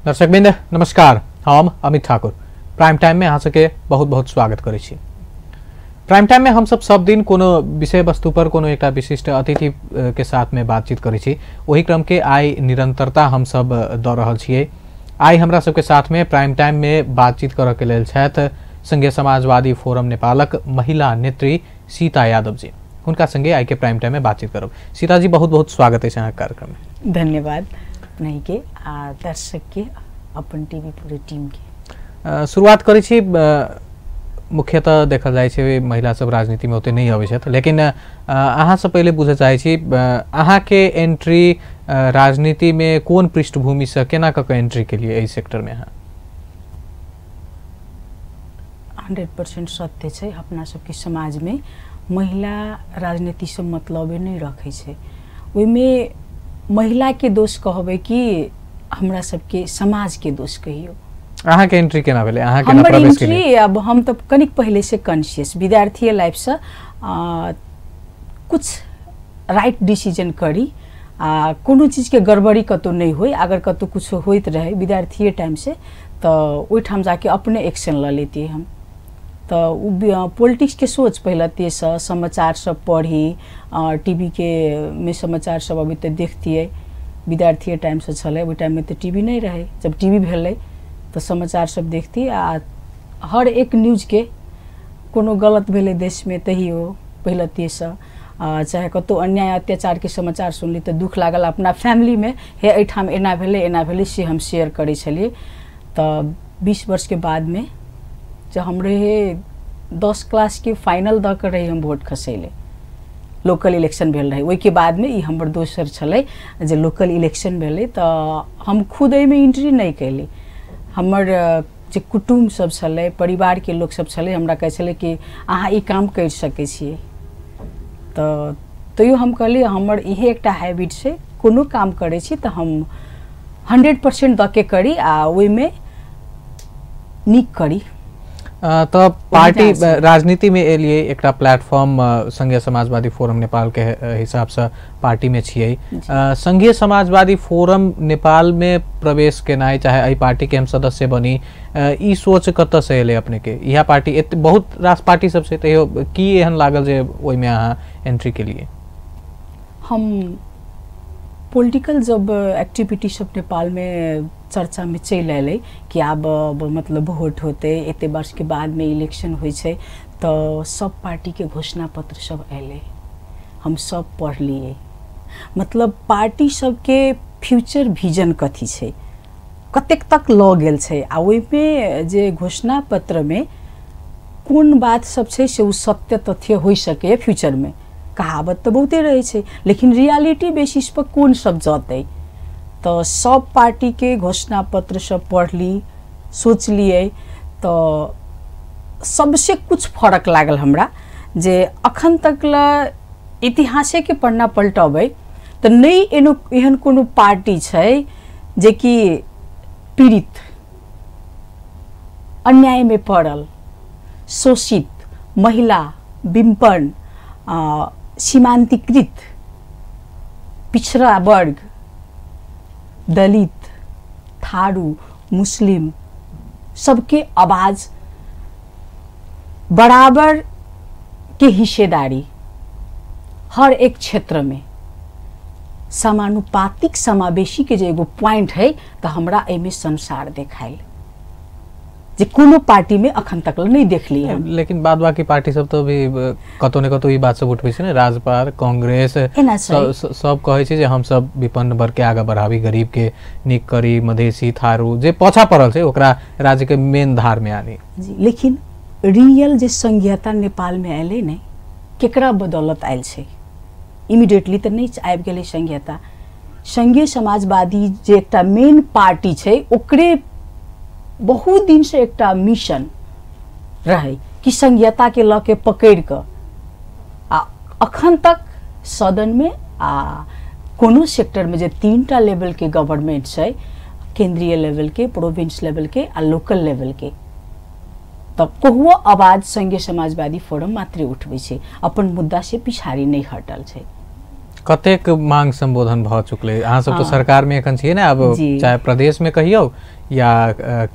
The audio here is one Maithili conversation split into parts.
दर्शकवृंद नमस्कार, हम अमित ठाकुर प्राइम टाइम में अहाँ सबके बहुत बहुत स्वागत करै छी। प्राइम टाइम में हम सब सब दिन कोनो विषय वस्तु पर कोनो एकटा विशिष्ट अतिथि के साथ में बातचीत करै छी। ओही क्रम के आइ निरंतरता हम सब दऽ रहल छियै। आइ हमरा सबके साथ में प्राइम टाइम में बातचीत करऽ के लेल छथि संघीय समाजवादी फोरम नेपालक महिला नेत्री सीता यादव जी। हुनका संगे आइ के प्राइम टाइम में बातचीत करब। सीता जी, बहुत बहुत स्वागत अछि अहाँके कार्यक्रम में। धन्यवाद नहीं के आ दर्शक के, अपन टीवी पूरे टीम के। शुरुआत करै छी। मुख्यतः देखल जाइ छै महिला सब राजनीति में ओते नहीं अबै छथि, लेकिन अहाँ से पहिले बुझऽ चाहै छी अहाँके एंट्री राजनीति में कोन पृष्ठभूमि से केना कऽ के एंट्री केलियै एहि सेक्टर में अहाँ? 100% सत्य छै। अपना सबके समाज में महिला राजनीति से मतलबे नहीं रखै छै। ओहिमे महिला के दोष कहबै कि हमरा सबके समाज के दोष कहियो। अहाँके एंट्री केना भेलै? अहाँ केना हमर प्रवेश केलियै? एंट्री, अब हम तऽ कनिक पहिले से कॉन्शियस विद्यार्थी लाइफ से कुछ राइट डिसीजन करी आ कोनो चीजके गड़बड़ी कतौ नहीं होई। अगर कतौ कुछ होइत रहे विद्यार्थी टाइम से तऽ ओहिठाम जाके अपने एक्शन लऽ लेतियै हम। तऽ पॉलिटिक्स के सोच पहले तेसँ समाचार सब पढ़ी, टीवी के में समाचार सब अभी तऽ देखतियै। विद्यार्थी टाइम से छलै, ओहि टाइममे तऽ टीवी नहीं रहे। जब टीवी भेलै तऽ समाचार सब देखती आ हर एक न्यूजके कोनो गलत भेलै देशमे तहियो पहले तेसँ, चाहे कतौ अन्याय अत्याचारके समाचार सुनली तऽ दुख लागल अपना फैमिलीमे, हे एहिठाम एना भेलै एना भेलै, से हम शेयर करै छलियै। तऽ 20 वर्षके बादमे जब हम रहे 10 क्लास के फाइनल दऽ के रही हम वोट खसैले, लोकल इलेक्शन भेल रहे। ओहिके बादमे ई हमर दोसर छलै जे लोकल इलेक्शन भेलै तऽ हम खुद एहिमे एंट्री नहि कयली। हमर जे कुटुम्ब सब छलै, परिवारके लोक सब छलै, हमरा कहै छलै कि अहाँ ई काम करि सकै छियै। तऽ तैयो हम कहलियै हमर इहे एकटा हैबिट छै, कोनो काम करै छी तऽ हम 100% दऽ के करी आ ओहिमे नीक करी। तऽ पार्टी राजनीति में एलियै, एकटा प्लेटफॉर्म संघीय समाजवादी फोरम नेपाल के हिसाब से पार्टी में छियै। संघीय समाजवादी फोरम नेपाल में प्रवेश केनाइ, चाहे एहि पार्टी के हम सदस्य बनी, ई सोच कतऽ से एलै अपने के? इएह पार्टी, बहुत रास पार्टी सब छै, तैयो की एहन लागल जे ओहिमे अहाँ एंट्री केलियै? हम पॉलिटिकल जब एक्टिविटी सब नेपाल में चर्चा में चलि अयलै कि आब मतलब वोट होतै, एते वर्ष के बाद में इलेक्शन होइ छै, तऽ सब पार्टी के घोषणा पत्र सब अयलै, हम सब पढ़लियै। मतलब पार्टी सबके फ्यूचर विजन कथी छै, कतेक तक लऽ गेल छै, आ ओहिमे जे घोषणा पत्र में कोन बात सब छै से ओ सत्य तथ्य होइ सकैए फ्यूचर में। कहावत तऽ बहुते रहै छै, लेकिन रियलिटी बेसिस पर कोन सब जतै। तऽ सब पार्टी के घोषणा पत्र सब पढ़ली, सोचलियै, तऽ सबसे कुछ फरक लागल हमरा जे अखन तक ल इतिहासे के पन्ना पलटबै तऽ नहि एहन कोनो पार्टी छै जेकि पीड़ित, अन्याय में पड़ल, शोषित महिला, विपन्न, सीमांतीकृत, पिछड़ा वर्ग, दलित, थारू, मुस्लिम सबके आवाज बराबर के हिस्सेदारी हर एक क्षेत्र में समानुपातिक समावेशी के जे एगो पॉइंट है, तो हमरा एहिमे संसार देखायल जे कोनो पार्टी में अखन तक नहीं देखली हम। लेकिन बाद बाकी पार्टी सब तो भी कतौ ने कतौ ई बात सब उठबै छै ने, राजपार, कांग्रेस सब कहै छै जे हम सब विपन्न वर्ग के आगा बढ़ाबी, गरीब के नीक करी, मधेसी, थारू जे पाछा पड़ल छै ओकरा राज्य के मेन धार में आनी। जी, लेकिन रियल जे संघीयता नेपाल में अयलै ने, केकरा बदौलत आयल छै? इमीडिएटली तऽ नहि आबि गेलै संघीयता। संघीय समाजवादी जे एकटा मेन पार्टी छै ओकरे बहुत दिन से एकटा मिशन रहे कि संघीयता के लऽ के पकड़ि कऽ आ अखन तक सदन में आ कोनो सेक्टर में जे 3टा लेवल के गवर्नमेंट छै, केंद्रीय लेवल के, प्रोविंस लेवल के आ लोकल लेवल के, तऽ कहुओ आवाज संघीय समाजवादी फोरम मात्रे उठबै छै, अपन मुद्दा से पिछाड़ी नहीं हटल छै। कतेक मांग संबोधन भऽ चुकलै? अहाँ सब तो सरकार में एखन छियै ने, अब चाहे प्रदेश में कहियौ या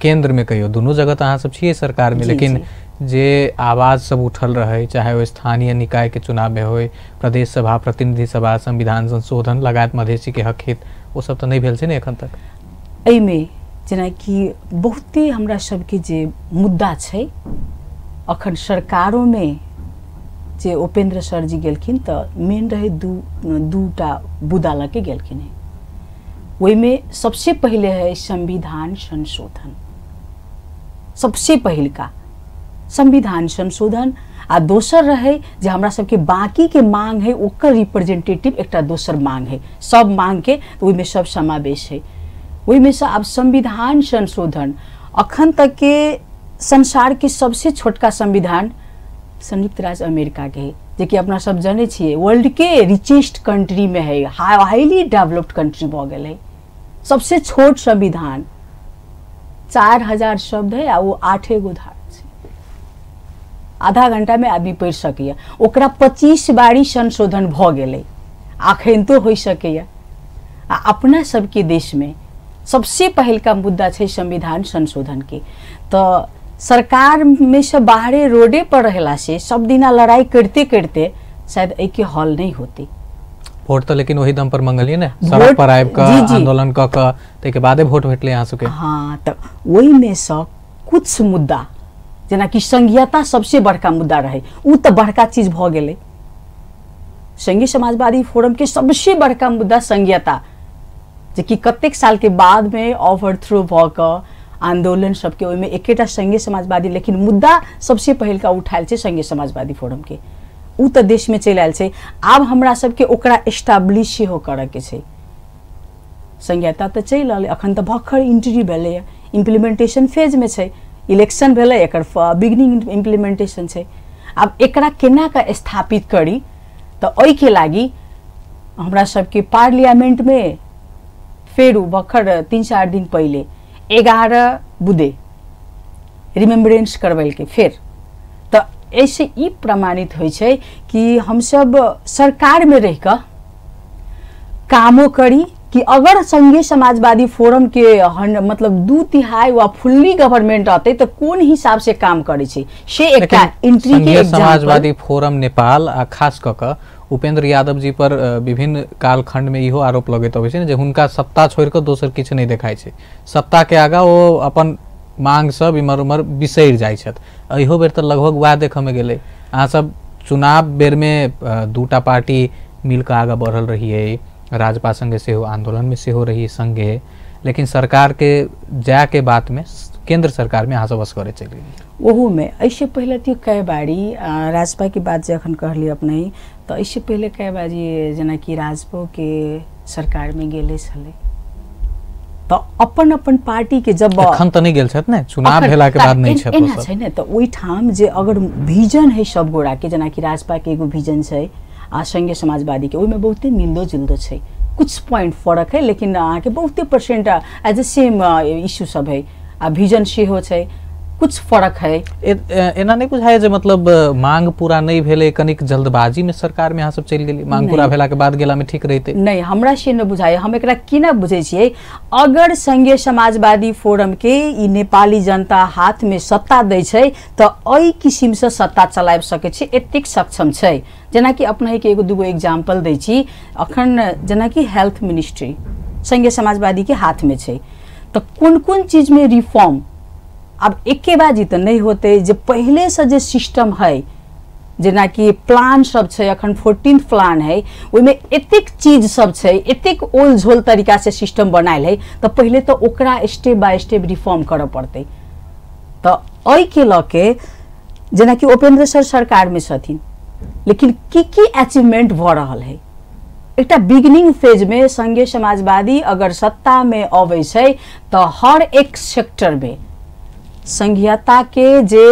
केंद्र में कहियौ, दुनू जगह तऽ अहाँ सब छियै सरकार में, लेकिन जे आवाज सब उठल रहे, चाहे वो स्थानीय निकाय के चुनाव में होय, प्रदेश सभा, प्रतिनिधि सभा, संविधान संशोधन लगायत मधेसी के हक हित, ओ सब तऽ नहि भेल छै ने एखन तक। एहिमे जेनाकि बहुते हमरा सबके जे मुद्दा छै, अखन सरकारोमे जे उपेंद्र सर जी गेलखिन तऽ मेन रहे दूटा बुदा लऽ के गेलखिन हेँ। ओहिमे सबसे पहिले है संविधान संशोधन, सबसे पहिलका संविधान संशोधन, आ दोसर रहे जे हमरा सबके बाकी के मांग है ओकर रिप्रेजेंटेटिव एकटा दोसर मांग है, सब मांग के ओहिमे सब समावेश है। ओहिमे से आब संविधान संशोधन अखन तक के संसार के सबसे छोटका संविधान संयुक्त राज्य अमेरिका के है, जे कि अपना सब जानै छियै वर्ल्ड के रिचेस्ट कंट्री में है, हाईली डेवलप्ड कंट्री भऽ गेल है। सबसे छोट संविधान 4000 शब्द है आ वो 8 गो धारा छै, आधा घंटा में आदमी पढ़ि सकैए। ओकरा 25 बारी संशोधन भऽ गेलै, अखन तो होइ सकैए। आ अपना सबके देश में सबसे पहिलका मुद्दा छै संविधान संशोधन के। तो सरकार में से बाहरे रोडे पर रहला से सब दिना लड़ाई करते करते शायद एके हल नहीं होती। वोट तो लेकिन वही दम पर मंगलिए ने, सड़क पर आबि कऽ आंदोलन कऽ कऽ ताहिके बादे वोट भेटलै अहाँ सबके। हाँ, तऽ ओहिमे सँ कुछ मुद्दा जेनाकि संघीयता सबसे बड़का मुद्दा रहे, उ तऽ बड़का चीज भऽ गेलै। संघीय समाजवादी फोरम के सबसे बड़का मुद्दा संघीयता, जे कि कतेक साल के बाद में ओवरथ्रो भऽ कऽ आंदोलन सबके ओहिमे एकेटा संघीय समाजवादी, लेकिन मुद्दा सबसे पहिलका उठायल छै संघीय समाजवादी फोरम के, उ तऽ देश में चलि आयल छै। आब हमरा सबके ओकरा एस्टाब्लिश सेहो करऽ के छै। संघीयता तऽ चलि रहलै, अखन तऽ भखर एंट्री भेलैए, इम्प्लीमेंटेशन फेज में छै, इलेक्शन भेलै, एकर बिगनिंग इम्प्लीमेंटेशन छै। आब एकरा केना कऽ स्थापित करी, तऽ ओहिके लागि हमरा सबके पार्लियामेंट में फेरू भखर 3-4 दिन पहिले 11 बुदे रिमेम्बरेंस करबेलकै फेर। तऽ एहिसँ ई प्रमाणित होइ छै कि हमसब सरकारमे रहि कऽ कामो करी कि अगर संघीय समाजवादी फोरम के मतलब 2/3 वा फुल्ली गवर्नमेंट रहतै तऽ कोन हिसाब से काम करै छै, से एकटा एंट्री के संघीय समाजवादी फोरम नेपाल आ खास कऽ कऽ उपेंद्र यादव जी पर विभिन्न कालखंड में इहो आरोप लगैत अबै छै ने जे हुनका सत्ता छोड़ि कऽ दोसर किछु नहि देखाइ छै, सत्ता के आगा ओ अपन मांग सब इमहर उमहर बिसरि जाइ छथि। एहो बेर तऽ लगभग वएह देखऽ में गेलै। अहाँ सब चुनाव बेर में दूटा पार्टी मिल कऽ आगा बढ़ल रहियै, राजपा संगे सेहो आंदोलन में सेहो रहियै संगे, लेकिन सरकार के जाय के बात में केंद्र सरकार में अहाँ सब असगरे चलि गेलियै। ओहूमे एहिसँ पहिले तऽ कए बारी राजपा के बात जखन कहलियै अपने, तऽ एहिसँ पहिले कए बारी जेनाकि राजपो के सरकारमे गेले छलै, तऽ अपन अपन पार्टी के जब एखन तऽ नहि गेल छथि ने, चुनाव भेला के बाद नहि छथि। एना छै ने, तऽ ओहिठाम जे अगर विजन है सब गोरा के, जेनाकि राजपा के एगो विजन छै आ संघीय समाजवादी के, ओहिमे बहुते मिलदो जुलदो छै, कुछ पॉइंट फरक है, लेकिन अहाँके बहुते percent as a same issue सब है आ विजन सेहो छै, कुछ फरक है। एना नहि बुझाइ जे मतलब मांग पूरा नहि भेलै, कनिक जल्दबाजी में सरकार में अहाँ सब चलि गेलियै, मांग पूरा भेला के बाद गेला में ठीक रहितै? नहि, हमरा से नहि बुझाइ। हम एकरा केना बुझै छियै, अगर संघीय समाजवादी फोरम के ई नेपाली जनता हाथ में सत्ता दै छै तऽ एहि किसिमसँ सत्ता चलाबि सकै छै, एतेक सक्षम छै। जेनाकि अपने एगो दूगो एग्जाम्पल दै छी, अखन जेनाकि हेल्थ मिनिस्ट्री संघीय समाजवादी के हाथ में छै, तऽ कोन कोन चीज में रिफॉर्म अब एके बाजी तऽ नहि होतै, जे पहिलेसँ जे सिस्टम है, जेनाकि प्लान सब छै, अखन 14th plan है, ओहिमे एतेक चीज सब छै, एतेक ओल झोल तरीका से सिस्टम बनायल है, तऽ पहिले तऽ ओकरा स्टेप बाय स्टेप रिफॉर्म करऽ पड़तै। तऽ एहिके लऽ के जेनाकि उपेंद्र सर सरकारमे छथिन, लेकिन की की अचीवमेंट भऽ रहल है एकटा बिगनिंग फेज में संघीय समाजवादी अगर सत्ता में अबै छै तऽ हर एक सेक्टर में संघीयता के जे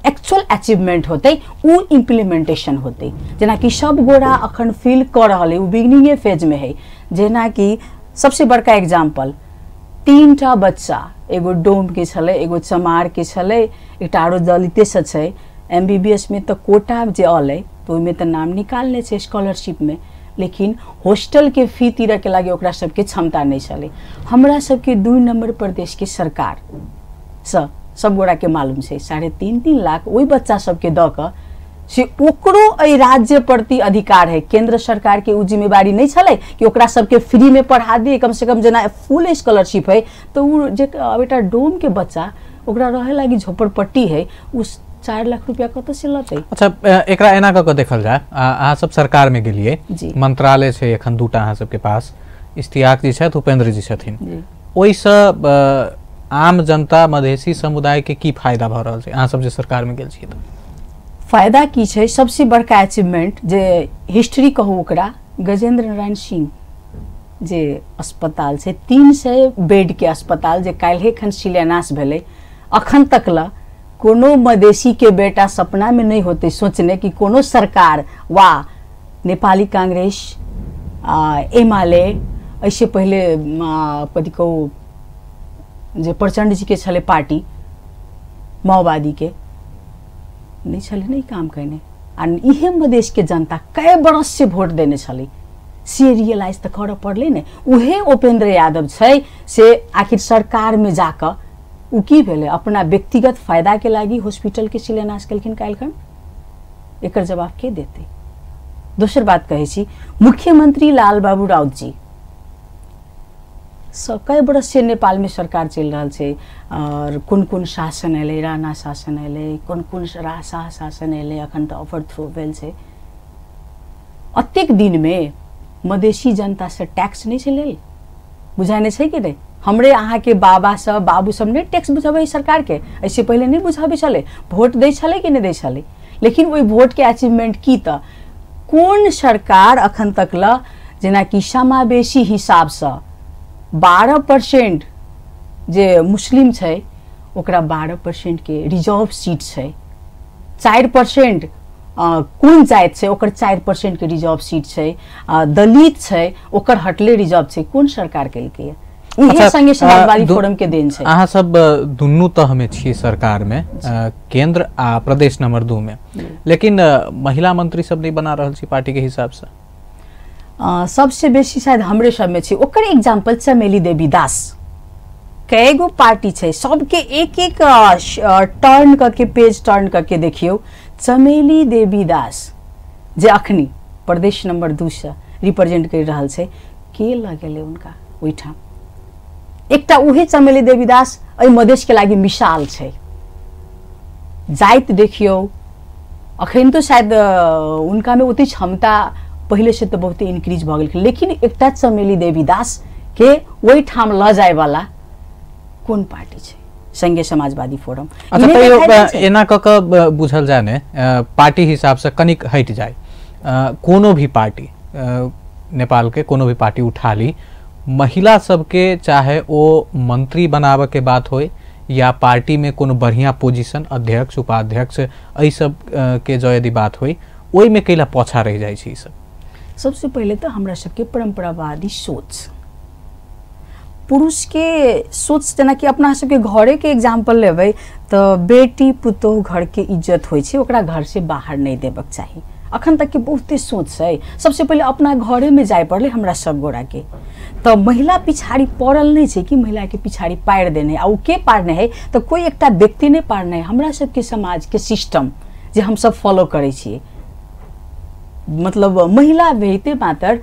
एक्चुअल अचीवमेंट होतै उ इम्प्लीमेंटेशन होतै। जेनाकि सब गोरा अखन फील कऽ रहल है, उ बिगनिंगे फेज में है। जेनाकि सबसे बड़का एग्जाम्पल, 3टा बच्चा, एगो डोम के छलै, एगो चमार के छलै, एकटा आरो दलितेसँ छै। MBBS में तऽ कोटा जे अलै तऽ ओहिमे तऽ नाम निकालने छै स्कॉलरशिप में, लेकिन हॉस्टल के फी तीरऽ के लागि ओकरा सबके क्षमता नहि छलै। हमरा सबके 2 नंबर प्रदेश के सरकार सँ सब गोरा के मालूम छै 3.5 लाख ओहि बच्चा सबके दऽ कऽ से ओकरो एहि राज्य प्रति अधिकार है। केंद्र सरकार के उ जिम्मेवारी नहीं छलै कि ओकरा सबके फ्री में पढ़ा दिए, कम से कम जेना फुल स्कॉलरशिप है तो उ जे अब एकटा डोम के बच्चा ओकरा रहे लागी झोपड़पट्टी है उ 4 लाख रुपया कतऽ से लतै। अच्छा, एकरा एना कऽ के देखल जाय, अहाँ सब सरकार में गेलिए, मंत्रालय छै एखन 2टा अहाँ सबके पास, इश्तियाक जी छथि, उपेंद्र जी छथिन, ओहिसँ आम जनता मधेसी समुदाय के की फायदा भऽ रहल छै अहाँ सब जे सरकार में गेल छियै? तऽ फायदा की छै, सबसे बड़का अचीवमेंट जे हिस्ट्री कहू ओकरा, गजेंद्र नारायण सिंह जे अस्पताल छै 300 बेड के अस्पताल जे काल्हि खन शिलान्यास भेलै, अखन तक ला कोनो मधेसी के बेटा सपना में नहीं होते सोचने कि कोनो सरकार वा नेपाली कांग्रेस एमाले ऐसे पहले कथी कहू जे प्रचंड जी के छलै पार्टी माओवादी के नहीं छलै नहीं काम कयने, आ इहे मधेश के जनता कए बरस से वोट देने छलै से रियलाइज तऽ करऽ पड़लै ने। उहे उपेंद्र यादव छै से आखिर सरकार में जाकऽ उ की भेलै अपना व्यक्तिगत फायदा के लागि हॉस्पिटल के शिलान्यास केलखिन काल्हिखन, एकर जवाब के देतै? दोसर बात कहै छी, मुख्यमंत्री लाल बाबू राउत जी कई बरस से नेपाल में सरकार चलि रहल छै और कोन कोन शासन एलै, राणा शासन एलै, कोन कोन शाह शासन एलै, अखन तऽ ओवरथ्रो भेल छै। अतेक दिनमे मधेसी जनता से टैक्स नहि छै लेल, बुझाइ नहि छै कि नहि? हमरे अहाँके बाबा सब बाबू सब नहि टैक्स बुझाबै सरकार के, ऐसे पहिले नहि बुझाबै छलै, वोट दै छलै कि नहि दै छलै? लेकिन ओहि वोट के अचीवमेंट की तऽ कोन सरकार अखन तक ल जेनाकि समावेशी हिसाबसँ 12% जे मुस्लिम छै ओकरा 12% के रिजर्व सीट छै, 4% कोन जाति छै ओकर 4% के रिजर्व सीट छै, दलित छै ओकर हटले रिजर्व छै, कोन सरकार केलकै? इहे संगे समाजवादी फोरम के देन छै। अहाँ सब दुनू तह में छी सरकार में, केंद्र आ प्रदेश नंबर 2 में, लेकिन महिला मंत्री सब नहीं बना रहल छी पार्टी के हिसाब से। सबसे बेसी शायद हमरे सब में छै। ओकर एग्जाम्पल चमेली देवी दास, कएगो पार्टी छै सबके एक एक टर्न करके पेज टर्न करके देखियौ, चमेली देवी दास जे अखनी प्रदेश नंबर 2 से रिप्रेजेंट कर रहल छै, के लगेलै उनका ओहिठाम? एकटा उहे चमेली देवी दास एहि मधेश के लागि मिसाल छै। जाइत देखियौ अखन तो शायद उनका में ओते क्षमता पहले से तो बहुत इंक्रीज भऽ गेल, लेकिन एकटा चमेली देवी दास के ओहिठाम लऽ जाय वाला कोन पार्टी छै? संघीय समाजवादी फोरम। अच्छा, तैयो एना कऽ कऽ बुझल जाय ने, पार्टी हिसाब से कनिक हटि जाय, कोनो भी पार्टी नेपाल के कोनो भी पार्टी उठा ली, महिला सबके चाहे ओ मंत्री बनाबऽ के बात होय या पार्टी में कोनो बढ़िया पोजीशन अध्यक्ष उपाध्यक्ष एहि सब के जो यदि बात होय, ओहिमे कैला पाछा रहि जाइ छै ई सब? सबसे पहिले तऽ हमरा सबके परंपरावादी सोच, पुरुष के सोच, जेनाकि अपना सबके घरे के एग्जाम्पल लेबै तऽ बेटी पुतोहु घर के इज्जत होइ छै, ओकरा घर से बाहर नहि देबक चाही, अखन तक के बहुते सोच छै। सबसे पहिले अपना घरे में जाय पड़लै हमरा सब गोरा के, तऽ महिला पिछाड़ी पड़ल नहि छै कि महिला के पिछाड़ी पारि देने, आ ओ के पारने है तऽ कोई एकटा व्यक्ति नहि पारने है, हमरा सबके समाज के सिस्टम जे हमसब फॉलो करै छियै, मतलब महिला भइते मात्र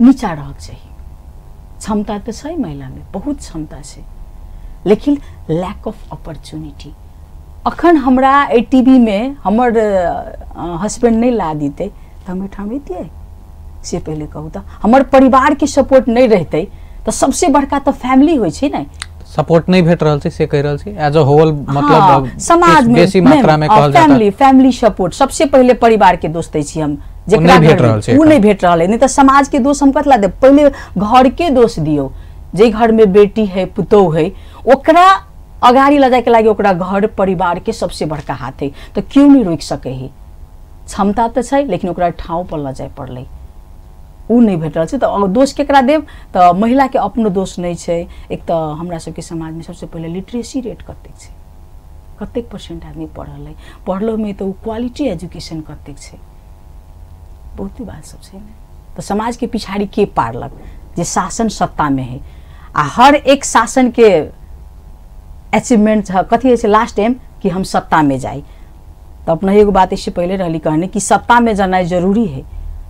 नीचा रहक चाही। क्षमता तऽ छै महिला में, बहुत क्षमता छै, लेकिन लैक ऑफ अपॉर्चुनिटी। अखन हमरा एहि टीवी में हमर हस्बैंड नहीं ला दीते तऽ हम एहिठाम अइतियै? से पहिले कहू तऽ हमर परिवार के सपोर्ट नहीं रहते तऽ सबसे बड़का तऽ फैमिली होइ छै ने। सपोर्ट नहीं भेट रहल छै से कहि रहल छी एज अ होल, मतलब समाज में बेसी मात्रा में कहल जाता फैमिली, फैमिली सपोर्ट सबसे पहिले परिवार के दोष दै छी हम, जेकरा नहीं भेट रहल छै उ नहीं भेट रहल है, नहीं तऽ समाज के दोष हम कतला देब? पहिले घर के दोष दियौ, जे घर में बेटी है पुतोहु है ओकरा अगाड़ी लऽ जाय के लागि ओकरा घर परिवार के सबसे बड़का हाथ है, तऽ क्यों नहीं रोकि सकै है? क्षमता तऽ छै लेकिन ओकरा ठाव पर लऽ जाय पड़लै, उ नहि भेट रहल छै। तऽ दोष केकरा देब? तऽ महिला के अपनो दोष नहि छै। एक तऽ हमरा सबके समाज में सबसे पहिले लिटरेसी रेट कतेक छै, कतेक परसेंट आदमी पढ़ल है, पढ़लो में तऽ ओ क्वालिटी एजुकेशन कतेक छै, बहुते बात सब छै ने। तऽ समाज के पिछाड़ी के पारलक? जे शासन सत्ता में है। आ हर एक शासन के अचीवमेंट कथी होइ छै लास्ट टाइम कि हम सत्ता में जाई। तो अपना एगो बात इससे पहले रहली कहने कि सत्ता में जाना जरूरी है।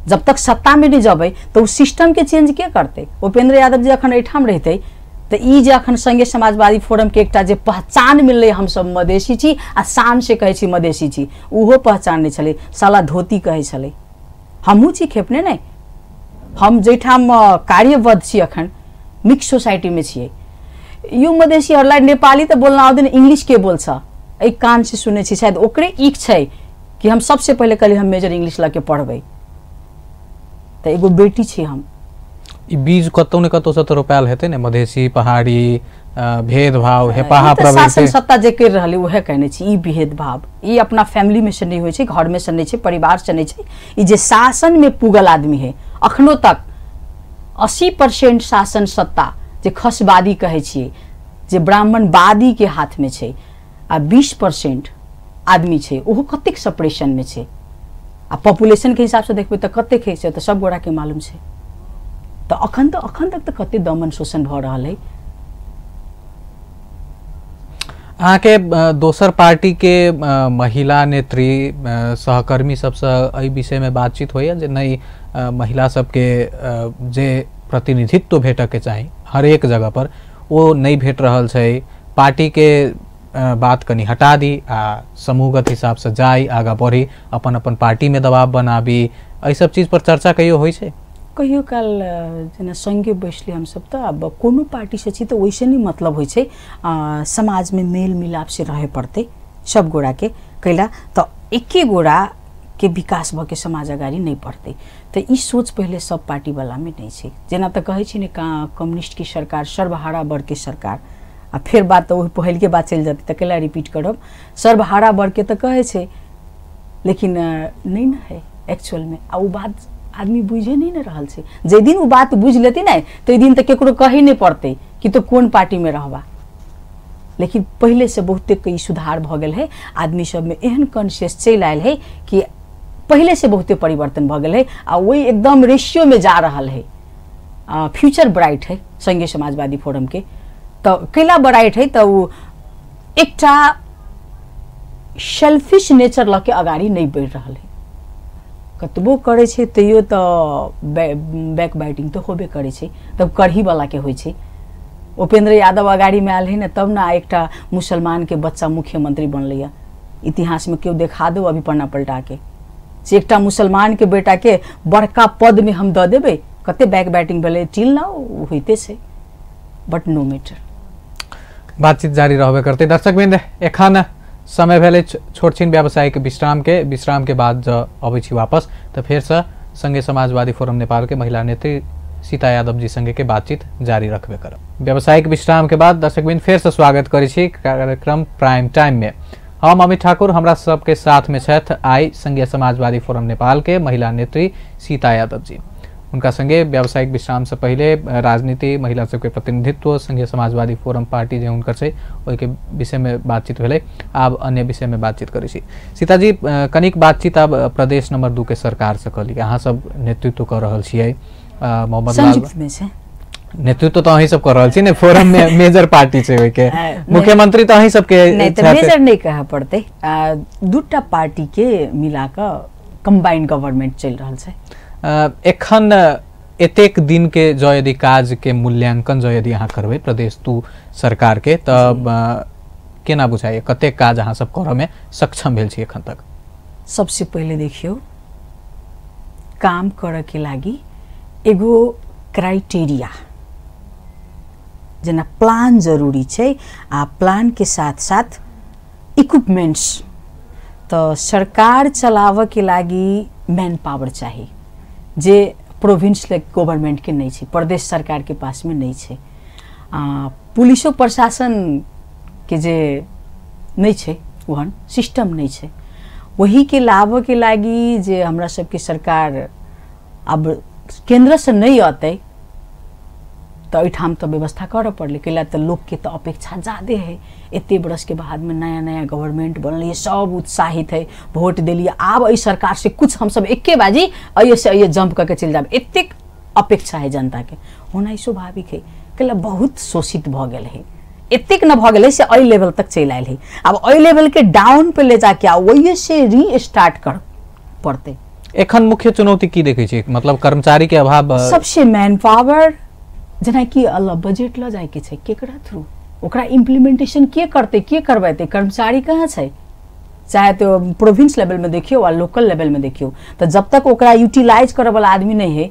जब तक सत्ता में नहीं जबै तो सिस्टम के चेंज के करते? उपेंद्र यादव जी अखन एहिठाम रहते तो ई जे अखन संघीय समाजवादी फोरम के एकटा जे पहचान मिललै, हम सब मधेसी छी आ शान से कहै छी मधेसी छी, उहो पहचान नहीं छलै, साला धोती कहै छलै। हमहूँ छी खेपने नहि, हम जाहिठाम कार्यबद्ध छी अखन मिक्स सोसाइटी में छियै। यो मधेसीहरूलाई नेपाली त बोल्न आउँदैन, इंग्लिश के बोल्छ? एहि कान से सुनै छी, शायद ओकरे ईख छै कि हम सबसे पहिले कहली हम मेजर इंग्लिश लऽ के पढ़बै। तऽ एगो बेटी छी हम। ई बीज कतौ ने कतौ से तऽ रोपायल हेतै ने, मधेसी पहाड़ी भेदभाव हेपाहा प्रवृत्ति। शासन सत्ता जे कर रहलै उहे कहने छी। ई भेदभाव ई अपना फैमिली में से नहीं होइ छै, घर में से नहीं छै, परिवार से नहीं छै। ई जे शासन में पुगल आदमी है, अखनो तक 80% शासन सत्ता जे खसवादी कहै छियै, जे ब्राह्मणवादी के हाथ में छै, आ 20% आदमी छै ओहो कतेक सप्रेशन में छै। आ पॉपुलेशन के हिसाब से देखबै तऽ कतेक है से तऽ सब गोरा के मालूम छै। तऽ अखन तक तऽ कते दमन शोषण भऽ रहल है। अहाँके दोसर पार्टी के महिला नेत्री सहकर्मी सबसँ एहि विषय में बातचीत होइए जे नहीं महिला सबके जे प्रतिनिधित्व भेटऽके चाही हरेक जगह पर वो नहीं भेट रहल छै, पार्टी के बात कनी हटा दी आ समूहगत हिसाब से जाई आगा बढ़ी, अपन अपन पार्टी में दबाव बनाबी, एहि सब चीज पर चर्चा कहियो होइ छै? कहियो काल जेना संगे बैसली हमसब तऽ आब कोनो पार्टी से छी तऽ वैसे नहीं मतलब होइ छै। समाज में मेल मिलाप से रहे पड़तै सब गोरा के, कैला तऽ एके गोरा के विकास भऽ के समाज अगाडि नहीं बढ़तै। तऽ ई सोच पहिले सब पार्टी वाला में नहीं छै। जेना तऽ कहै छी ने कम्युनिस्ट की सरकार सर्वहारा वर्ग के सरकार, आ फेर बात तऽ ओहि पहिलके बात चलि जेतै तऽ कैला रिपीट करब, सर्वहारा वर्ग के तऽ कहै छै लेकिन नहीं ने है एक्चुअल में। आ ओ बात आदमी बुझे नहीं ने रहल छै। जाहि दिन ओ बात बुझि लेतै ने ताहि दिन तऽ केकरो कहै नहीं पड़तै कि तो कोन पार्टी में रहबा। लेकिन पहिले से बहुते ई सुधार भऽ गेल है, आदमी सब में एहन कॉन्शियस चलि आयल है कि पहिले से बहुते परिवर्तन भऽ गेल है आ वही एकदम रेशियो में जा रहल है। फ्यूचर ब्राइट है संघीय समाजवादी फोरम के। तऽ कैला ब्राइट है तऽ ओ एकटा सेल्फिश नेचर लऽ के अगाडि नहीं बढ़ि रहल है। कतबो करै छै तैयो तऽ बैक बाइटिंग तऽ होबे करै छै, तब करही वाला के होइ छै। उपेंद्र यादव अगाडि में आयल है ने तब ने एकटा मुसलमान के बच्चा मुख्यमंत्री बनलैया। इतिहास में केओ देखा दो अभी पन्ना पलटा के से एकटा मुसलमान के बेटा के बड़का पद में हम दऽ देबै, कते बैक बाइटिंग भेलै टिल now होइते छै, बट नो मैटर। बातचीत जारी रहबे करतै। दर्शकवृन्द एखन समय भेलै छोट छिन व्यावसायिक विश्राम के, विश्राम के बाद जब अबै छी वापस तऽ फेरसँ संघीय समाजवादी फोरम नेपाल के महिला नेत्री सीता यादव जी संगे के बातचीत जारी रखबे करब। व्यावसायिक विश्राम के बाद दर्शकवृन्द फेरसँ स्वागत करै छी कार्यक्रम प्राइम टाइम में। हम अमित ठाकुर, हमरा सबके साथ में छथि आइ संघीय समाजवादी फोरम नेपाल के महिला नेत्री सीता यादव जी। उनका संगे व्यावसायिक विश्राम से पहले राजनीति, महिला सबके प्रतिनिधित्व, संघीय समाजवादी फोरम पार्टी जे हुनकर छै ओहिके विषय में बातचीत भेलै। आब अन्य विषय में बातचीत करै छी। सीताजी, कनिक बातचीत आब प्रदेश नंबर 2 के सरकार से कली। अहाँ सब नेतृत्व कर रहल छियै, मोहम्मद लाल नेतृत्व तो अहीं सब कर रहल छी ने, फोरम में मेजर पार्टी छै ओहिके, मुख्यमंत्री तो अहीं सबके नहीं तऽ मेजर नहीं कहऽ पड़तै। दूटा पार्टी के मिला कऽ कंबाइंड गवर्नमेंट चलि रहल छै। एखन एतेक दिन के जो यदि काज के मूल्यांकन जो यदि अहाँ करबै प्रदेश 2 सरकार के तब केना बुझाइए कतेक काज अहाँ सब करऽ में सक्षम भेल छी एखन तक? सबसे पहिले देखियौ, काम करऽ के लागि एगो क्राइटेरिया जेना प्लान जरूरी छै, आ प्लान के साथ साथ इक्विपमेंट्स। तऽ सरकार चलाबऽ के लागि मैन पावर चाही जे प्रोविंस गवर्नमेंट के नहीं छै, प्रदेश सरकार के पास में नहीं छै। पुलिसो प्रशासन के जे नहीं छै ओहन सिस्टम नहीं छै। वही के लाबऽ के लागि जे हमरा सबके सरकार अब केंद्र से नहीं अतै तऽ एहिठाम तऽ व्यवस्था करऽ पड़लै, कैला तऽ लोकके तऽ अपेक्षा ज्यादे है। एते बरसके बादमे नया नया गवर्नमेंट बनलै, सब उत्साहित है, वोट देलियै, आब एहि सरकार से कुछ हमसब एके बाजी एहिए से एहिए जंप करके चलि जाब, एतेक अपेक्षा है जनताके। होना स्वाभाविक है, कैला बहुत शोषित भऽ गेल है, एतेक न भऽ गेलै से एहि लेवल तक चलि आयल है। आब एहि लेवलके डाउन पे ले जाके आ ओहिए से रीस्टार्ट कर पड़तै। एखन मुख्य चुनौती की देखै छी? मतलब कर्मचारी के अभाव, सबसे मैन पावर, जेनाकि अलग बजट लऽ जाइके छै, केकरा थ्रू ओकरा इम्प्लीमेंटेशन के करतै, के करबेतै, कर्मचारी कहाँ छै? चाहे तो प्रोविंस लेवल में देखियौ आ लोकल लेवल में देखियौ, तऽ जब तक ओकरा यूटिलाइज करऽ वाला आदमी नहीं है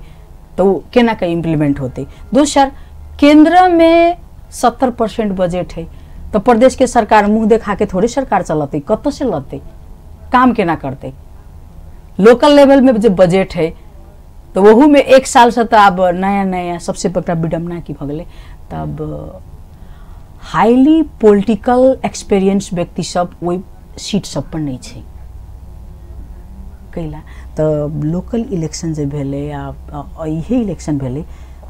तो ओ केना के इम्प्लीमेंट होतै। दोसर, केंद्र में 70% बजट है, तो प्रदेश के सरकार मुँह देखा के थोड़े सरकार चलतै, कतऽ से लतै, काम केना करतै? लोकल लेवल में जे बजट है तो वहू में एक साल से तो अब नया नया सबसे बड़का विडम्बना की भऽ गेलै, तब हाईली पोलिटिकल एक्सपीरियंस व्यक्ति सब ओहि सीट सब पर नहीं छै। कैला तऽ लोकल इलेक्शन जे भेलै आ इहे इलेक्शन भेलै,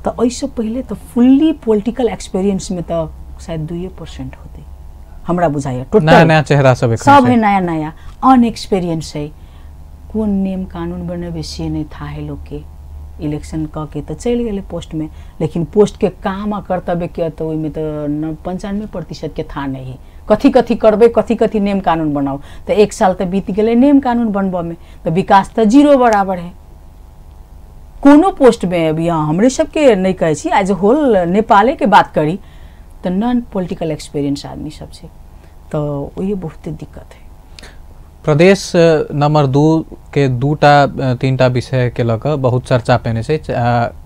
तऽ एहिसँ पहिले तऽ फुल्ली पोलिटिकल एक्सपीरियंस में तऽ शायद 2% होतै, हमरा बुझाइए। टोटल नया नया चेहरा सब एखन सब छै। है नया नया, अनएक्सपीरियंस है, कोन नियम कानून बनेबै से नहि था है लोकके। इलेक्शन कऽ के तऽ चलि गेलै पोस्टमे, लेकिन पोस्टके काम आ कर्तव्य के तऽ ओहिमे तऽ 95% के था नहि है। कथी कथी करबै, कथी कथी नियम कानून बनाउ, तऽ एक साल तऽ बीत गेलै नियम कानून बनबऽमे, तऽ विकास तऽ जीरो बराबर है कोनो पोस्टमे। अभी यहाँ हमरे सबके नहि कहै छी, एज होल नेपालेके बात करी तऽ नॉन पोलिटिकल एक्सपीरियंस आदमी सब छै, तऽ ओहि बहुते दिक्कत है। प्रदेश नंबर 2 के 2 3 टा विषय के लऽ कऽ बहुत चर्चा पेने छै,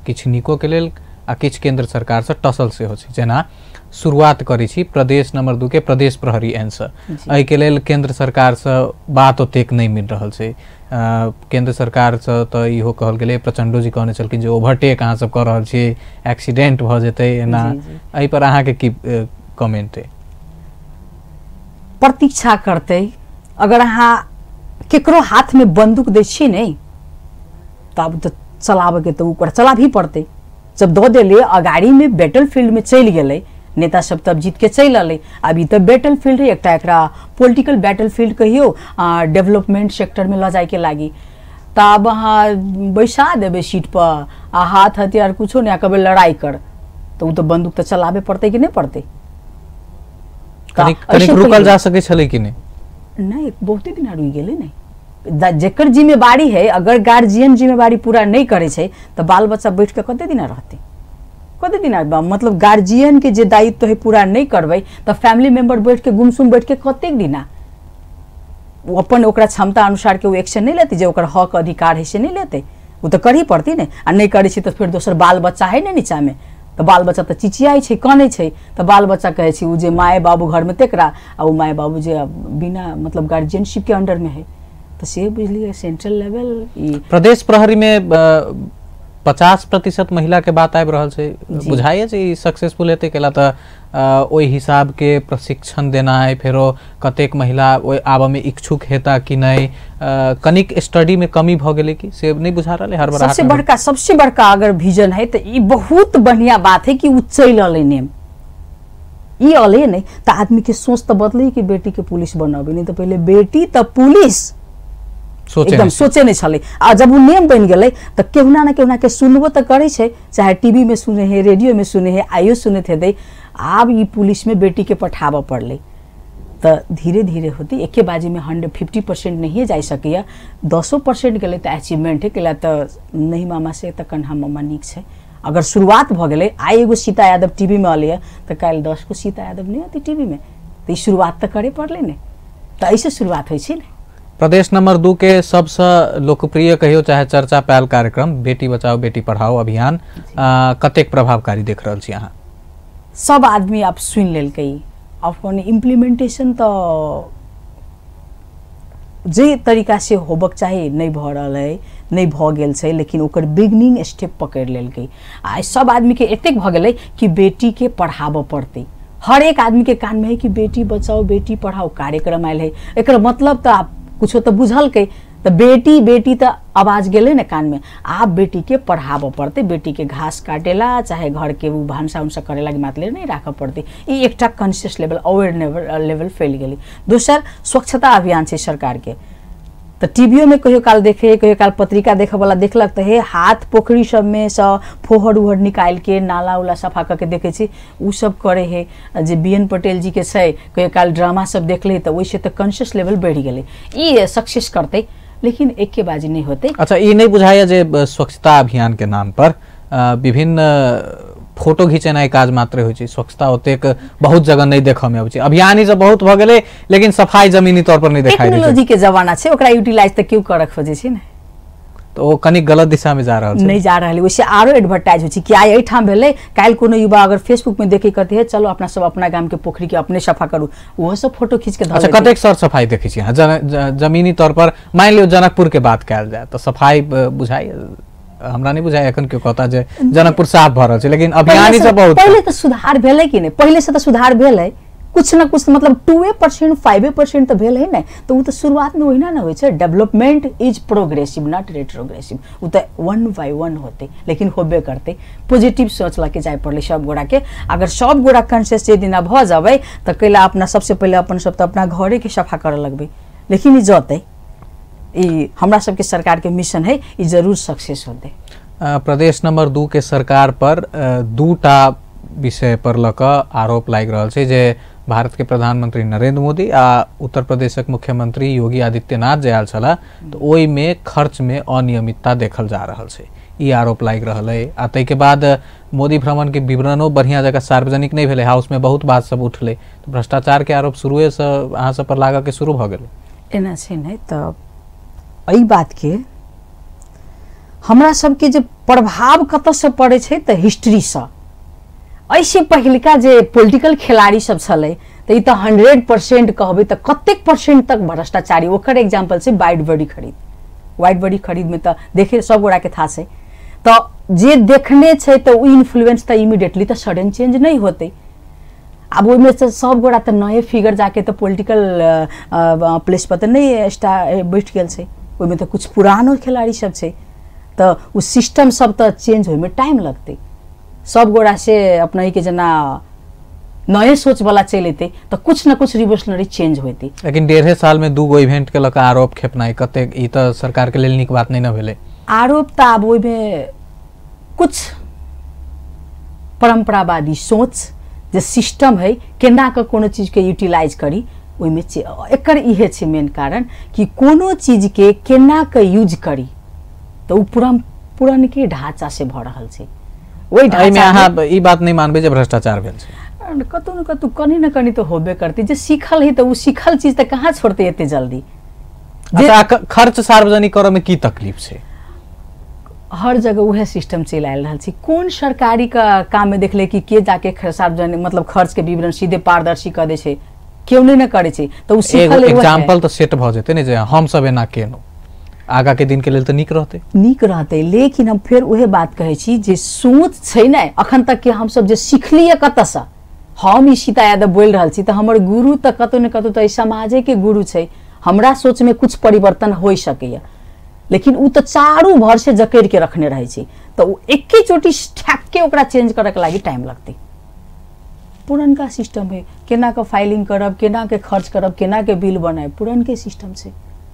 किछु नीको के लेल आ किछु केंद्र सरकार से टसल सेहो छै। जेना शुरुआत करै छी प्रदेश नंबर 2 के प्रदेश प्रहरी ऐनसँ, एहिके लेल केंद्र सरकार से बात ओतेक नहि मिल रहल छै। केंद्र सरकार से तऽ इहो कहल गेलै, प्रचंडो जी कहने छलखिन जे ओवरटेक अहाँ सब कऽ रहल छी, एक्सीडेंट भऽ जेतै एना। एहि पर अहाँके की कमेंट अइ? प्रतीक्षा करतै, अगर अहाँ केकरो हाथ में बंदूक दै छियै ने, तब तऽ चलाबऽके तऽ ओकरा चलाबही पड़तै। जब दऽ देलै अगाड़ी में बैटल फील्ड में चलि गेलै नेता सब, तब जीत के चलि अलै। आब ई तऽ बैटल फील्ड है, एकटा एकरा पोलिटिकल बैटल फील्ड कहियौ, डेवलपमेंट सेक्टर में लऽ जायके लागी। तऽ आब अहाँ बैसा देबै सीट पर आ हाथ हथियार कुछो नहि, कहबै लड़ाइ कर, तऽ ओ तऽ बंदूक तऽ चलाबे पड़तै कि नहि पड़तै? कनिक रुकल जा सकै छलै कि नहि? नहीं, बहुते दिन रुकि गेलै ने। जेकर जिम्मेवारी है, अगर गार्जियन जिम्मेवारी पूरा नहीं करै छै तऽ बाल बच्चा बैठ के कते दिना रहतै, कते दिना? मतलब गार्जियन के जे दायित्व है पूरा नहीं करबै तऽ फैमिली मेंबर बैठ के गुमसुम बैठ के कतेक दिना ओ अपन ओकरा क्षमता अनुसार के ओ एक्शन नहीं लेतै, जे ओकर हक अधिकार है से नहीं लेतै, ओ तऽ करही पड़तै ने। आ नहीं करै छै तऽ फेर दोसर बाल बच्चा है ने नीचाँमे, तऽ बाल बच्चा तऽ चिचियाइ छै, कनै छै, तऽ बाल बच्चा कहै छै ओ जे माय बाबू घरमे तेकरा, आ ओ my बाबू जे बिना मतलब गार्जियनशिप के अंडरमे है, तऽ से बुझलियै सेंट्रल लेवल। ई प्रदेश प्रहरी में 50% महिला के बात आबि रहल छै, बुझाइए जे ई सक्सेसफुल हेतै? कैला तऽ ओहि हिसाब के प्रशिक्षण देनाइ, फेरो कतेक महिला ओहि आबऽ में इच्छुक हेता कि नहि, कनिक स्टडी में कमी भऽ गेलै कि से नहि बुझा रहल है। हर बार सबसे बड़का अगर विजन है तऽ ई बहुत बढ़िया बात है कि उ चलि अलै नेम, ई अलै नहि तऽ आदमी के सोच तऽ बदलै कि बेटी के पुलिस बनाबै, नहि तऽ पहिले बेटी तऽ पुलिस एकदम सोचे नहीं छलै। आ जब उ नेम बनि गेलै तऽ केहुना न केहुना के सुनबो तऽ करै छै, चाहे टीवी में सुने है, रेडियो में सुने है, आइयो सुनैत हेतै। आब ई पुलिस में बेटी के पठाबऽ पड़लै, तऽ धीरे धीरे होतै। एके बाजी में 150% नहिए जा सकैए, 10% गेलै तऽ अचीवमेंट है। कैला तऽ नहीं मामा से तऽ कन्हा मामा नीक छै। अगर शुरुआत भऽ गेलै, आइ एगो सीता यादव टीवी में अलै तऽ काल्हि 10 गो सीता यादव नहि अतै टीवी में, तऽ ई शुरुआत तऽ करे पड़लै ने, तऽ एहिसँ शुरुआत होइ छै ने। प्रदेश नंबर 2 के सबसँ लोकप्रिय कहियो चाहे चर्चा पायल कार्यक्रम बेटी बचाओ बेटी पढ़ाओ अभियान कतेक प्रभावकारी देख रहल छी अहाँ? सब आदमी आब सुनि लेलकै, अपन इम्प्लीमेंटेशन तऽ जे तरीका से होबक चाही नहि भऽ रहल है, नहि भऽ गेल छै, लेकिन ओकर बिगनिंग स्टेप पकड़ि लेलकै। आ सब आदमी के एतेक भऽ गेलै कि बेटी के पढ़ाबऽ पड़तै, हर एक आदमी के कान में है कि बेटी बचाओ बेटी पढ़ाओ कार्यक्रम आयल है। एकर मतलब तऽ आब कुछो तऽ बुझलकै, तऽ बेटी बेटी तऽ आवाज गेलै ने कानमे, आब बेटीके पढ़ाबऽ पड़तै, बेटीके घास काटेला चाहे घरके ओ भान्सा उन्सा करेला के मात्र नहि राखऽ पड़तै। ई एकटा कॉन्शियस लेवल, अवेयर लेवल फैल गेलै। दोसर स्वच्छता अभियान छै सरकारके, तऽ टीवीओ में कहियो काल देखे, कहियो काल पत्रिका देखऽ वाला देखलक तऽ हे हाथ पोखरी सबमे सँ फोहर उहर निकालि के नाला उला सफा कऽ के देखै छी, उ सब करे है। जे बी एन पटेल जी के छै, कहियो काल ड्रामा सब देखले तऽ ओहिसँ तऽ कॉन्शियस लेवल बढ़ि गेलै। ई सक्सेस करतै, लेकिन एके बाजी नहि होतै। अच्छा, ई नहि बुझाइए जे स्वच्छता अभियान के नाम पर विभिन्न फोटो घिचेनाइ काज मात्र होइ छै, स्वच्छता ओतेक बहुत जगह नहि देखऽ में अबै छै। अभियान ई सब बहुत भऽ गेलै, लेकिन सफाई जमीनी तौर पर नहि देखाइ दै छै। टेक्नोलॉजी के जमाना छै, ओकरा यूटिलाइज तऽ केओ करऽ खोजै छै ने, तऽ ओ कनि गलत दिशा में जा रहल छै। नहि जा रहल, ओहिसँ आरो एडवर्टाइज होइ छै कि आइ एहिठाम भेलै, काल्हि कोनो युवा अगर फेसबुक में देखे कहते है चलो अपना सब अपना गाम के पोखरी के अपने सफा करू, ओहो सब फोटो खींच के। अच्छा, कतेक सर सफाई देखै छी अहाँ जमीनी तौर पर? मानि लियौ जनकपुर के बात कयल जाय तऽ सफाई बुझाइ हमरा नहीं बुझाइ एखन केओ कहता जे जनकपुर साफ भऽ रहल छै, लेकिन अभियान ई सब बहुत। पहिले तऽ सुधार भेलै कि नहि? पहिले से तऽ सुधार भेलै कुछ न कुछ, मतलब 2% 5% तऽ भेल है ने, तऽ ओ तऽ शुरुआतमे ओहिना ने होइ छै। Development is progressive not retrogressive, ओ तऽ 1 बाय 1 होतै, लेकिन होबे करतै। पॉजिटिव सोच लऽ के जाय पड़लै सब गोराके। अगर सब गोरा कॉन्शियस जे दिना भऽ जेबै तऽ कैला अपना सबसे पहिले अपन सब तऽ अपना घरेके सफा करऽ लगबै, लेकिन ई जतै, ई हमरा सबके सरकारके मिशन है, ई जरूर सक्सेस होतै। प्रदेश नंबर 2 के सरकार पर 2टा विषय पर लऽ कऽ आरोप लागि रहल छै जे भारत के प्रधानमंत्री नरेंद्र मोदी आ उत्तर प्रदेशक मुख्यमंत्री योगी आदित्यनाथ जे आयल छलाह तऽ ओहिमे खर्च में अनियमितता देखल जा रहल छै, ई आरोप लागि रहल है। आ ताहिके बाद मोदी भ्रमण के विवरणो बढ़िया जगह सार्वजनिक नहि भेलै, हाउस में बहुत बात सब उठलै, तऽ भ्रष्टाचार के आरोप शुरुएसँ अहाँ सब पर लागऽ के शुरू भऽ गेलै। एना छै नहि तऽ एहि बातके हमरा सबके जे प्रभाव कतऽसँ पड़ै छै तऽ हिस्ट्रीसँ। एहिसँ पहिलका जे पोलिटिकल खिलाड़ी सब छलै तऽ ई तऽ 100% कहबै तऽ कतेक परसेंट तक भ्रष्टाचारी, ओकर एग्जाम्पल छै वाइड बॉडी खरीद। वाइड बॉडी खरीदमे तऽ देखे सब गोराके थाह छै, तऽ जे देखने छै तऽ ओ इन्फ्लुएंस तऽ इमीडिएटली तऽ सडन चेंज नहि होतै। आब ओहिमे से सब गोरा तऽ नए फिगर जाके तऽ पोलिटिकल प्लेस पर तऽ नहि बैठ गेल छै, ओहिमे तऽ कुछ पुरानो खिलाड़ी सब छै, तऽ ओ सिस्टम सब तऽ चेंज होइमे टाइम लगतै। सब गोरा से अपना के जेना नए सोच वाला चलि एतै तऽ कुछ न कुछ रिवोल्यूशनरी चेंज होतै। लेकिन 1.5 साल में 2 गो इवेंट के लऽ कऽ आरोप खेपनाइ कतेक, ई तऽ सरकार के लेल नीक बात नहि ने भेलै। आरोप तऽ आब ओहिमे कुछ परम्परावादी सोच जे सिस्टम है केना कऽ कोनो चीजके यूटिलाइज करी, ओहिमे एकर इहे छै मेन कारण कि कोनो चीजके केना कऽ यूज करी, तऽ ओ पुरनके ढाँचा से भऽ रहल छै। ओहि ढाँचा अहाँ ई बात नहि मानबै जे भ्रष्टाचार भेल छै? कतहु ने कतहु कनि ने कनि तऽ होबे करतै। जे सीखल है तऽ ओ सीखल चीज तऽ कहाँ छोड़तै एते जल्दी। खर्च सार्वजनिक करऽ में की तकलीफ छै? हर जगह उहे सिस्टम चलि आयल रहल छै। कोन सरकारी काम में देखले कि के जाके सार्वजनिक मतलब खर्च के विवरण सीधे पारदर्शी कऽ दै छै? केओ नहि ने करै छै। तऽ ओ सीखल एग्जाम्पल तऽ सेट भऽ जेतै ने जे हम सब एना केलहुँ, आगा के दिन के लेल तऽ नीक रहतै। नीक रहतै, लेकिन हम फेर उहे बात कहै छी जे सोच छै ने अखन तक के हमसब जे सिखलियै कतऽसँ। हम ई सीता यादव बोलि रहल छी तऽ हमर गुरु तऽ कतहु ने कतहु तऽ एहि समाजेके गुरु छै। हमरा सोचमे कुछ परिवर्तन होइ सकैए, लेकिन ओ तऽ चारू भर से जकड़ि के रखने रहै छै, तऽ ओ एके चोटी ठैक के ओकरा चेंज करऽ के लागि टाइम लगतै। पुरनका सिस्टम है, केना के फाइलिंग करब, केना के खर्च करब, केना के बिल बनायब, पुरनके सिस्टम छै।